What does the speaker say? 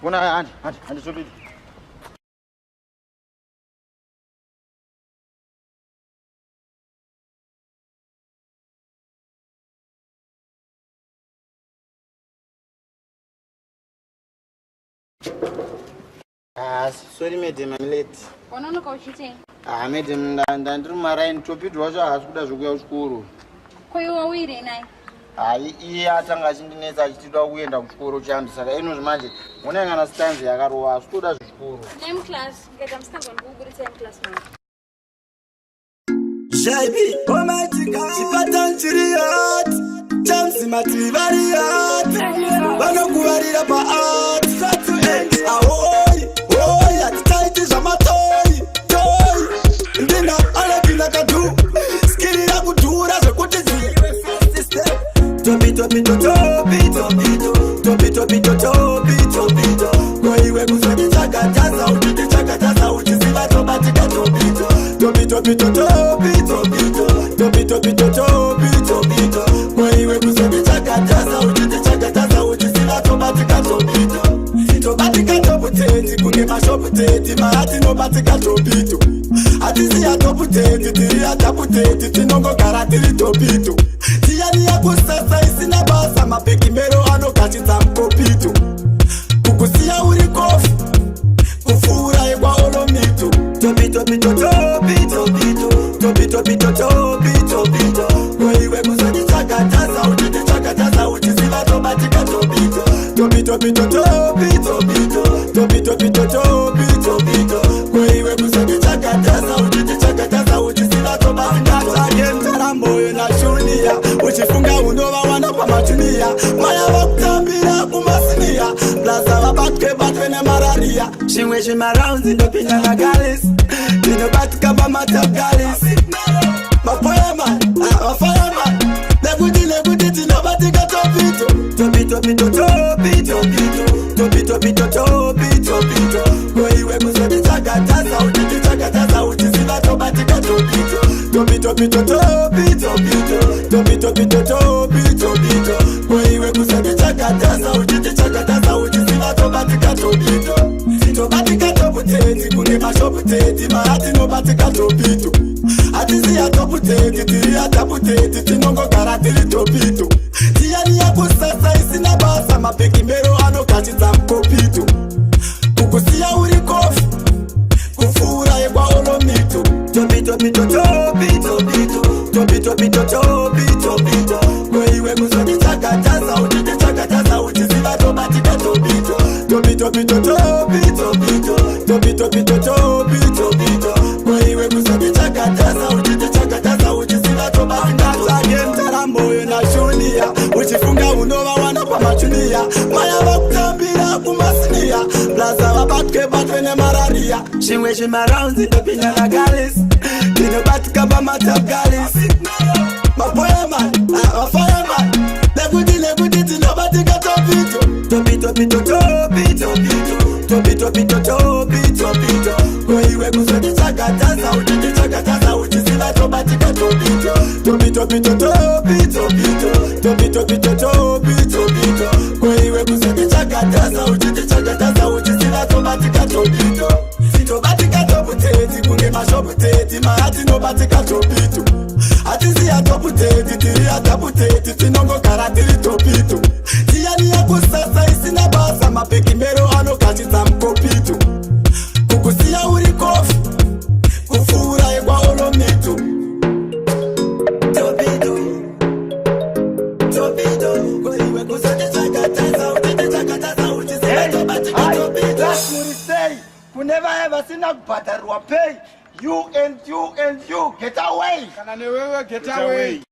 Ona handi handi handi zobidi. Ah, sorry madam, I'm late. Wanonoka uchiitei? Ah, madam, ndandiri mumaraini Topito wacho haasi kuda zvekuuya kuchikoro. Ko iwe wauirei naye? Hayi, iye atanga achindinetsa achiti toda kuenda kuchikoro chando saka inozvi manje honai kana stanzi yakarova asi toda zvechikoro. Naye muclass, ndikaita musikanzwa ndikukuburitsai muclass mangu. Shaibi, Almighty God, chipatan chiri hot, James mati vari hot, vanokuvarira pa art, ahoi, hoi, hatitaiti zvamatoi, toi, ndina alekina kadu, skirira kudhura zvekuti zi, topi topi topi topi topi topi topi topi koiwe kuzotitsvakataza uchititsvakataza uchiziva tobatika topito topi topi topi topi topi topi topi topito koiwe kuzotitsvakataza uchititsvakataza uchiziva tobatika topito tobatika toputeti kunge mashoputeti maatinobatika topito hatisi yatoputeti tiri yataputeti tinongogara tiri topito tiyani yakusasa isina basa mapekimero anokachidza mukopito kukusiya uri kofi kupfuura yekwaolomito topitopito topitopito topitopito topitopito koiwe kuzotitsvakataza uchititsvakataza uchiziva tobatika topito topitopito topitopito topitopito topitopito koiwe kuzotitsvakataza uchititsvakataza uchiziva tobatika topito nashunia uchifunga unovawana pamajuniya maya vakutambira kumasiniya plaza vabatwe batwe nemarariya zvimwe zvimaraunzi ndopinda nagalis ndinobatika pamatagalis mafireman mafireman nekuti nekuti tinobatika topito topitopito topitopito topitopito topitopito koiwe kuzotitsvakataza uchititsvakataza uchiziva tobatika topito topitopito topitopito topitopito topitopito koiwe kuzotitsvakataza uchititsvakataza uchiziva tobatika topito tobatika toputeti kunge mashoputeti maatinobatika topito hatisi yatoputeti tiri yataputeti tinongogara tiri topito tiyani yakusasa isina basa mapekimero anokachidza mukopito kukusiya uri kofi kupfuura yekwaolomito topitopito topitopito topitopito topitopito koiwe kuzotitsvakataza uchititsvakataza uchiziva tobatika topito topitopito topitopito topitopito topitopito koiwe kuzotitsvakataza uchititsvakataza uchiziva tobatika topito nashunia uchifunga unovawana pamajuniya maya vakutambira kumasiniya plaza vabatwe batwe nemarariya zvimwe zvimaraunzi ndopinda nagalis ndinobatika pamatagalis mafireman mafireman nekuti nekuti tinobatika topito topitopito topitopito topitopito topitopito koiwe kuzotitsvakataza uchititsvakataza uchiziva tobatika topito topitopito topitopito topitopito topitopito koiwe kuzotitsvakataza uchititsvakataza uchiziva tobatika topito tobatika toputeti kunge mashoputeti maatinobatika topito hatisi yatoputeti tiri yataputeti tinongogara tiri topito tiyani yakusasa isina basa mapekimero anokachidza mukopito kukusiya uri kofi kupfuura yekwaolomito topito topito koiwe kuzotitsvakataza uchititsvakataza uchiziva tobatika topito Muri sei kune vaya vasina kubhadharirwa pay you and you and you get away Kana newewe get away.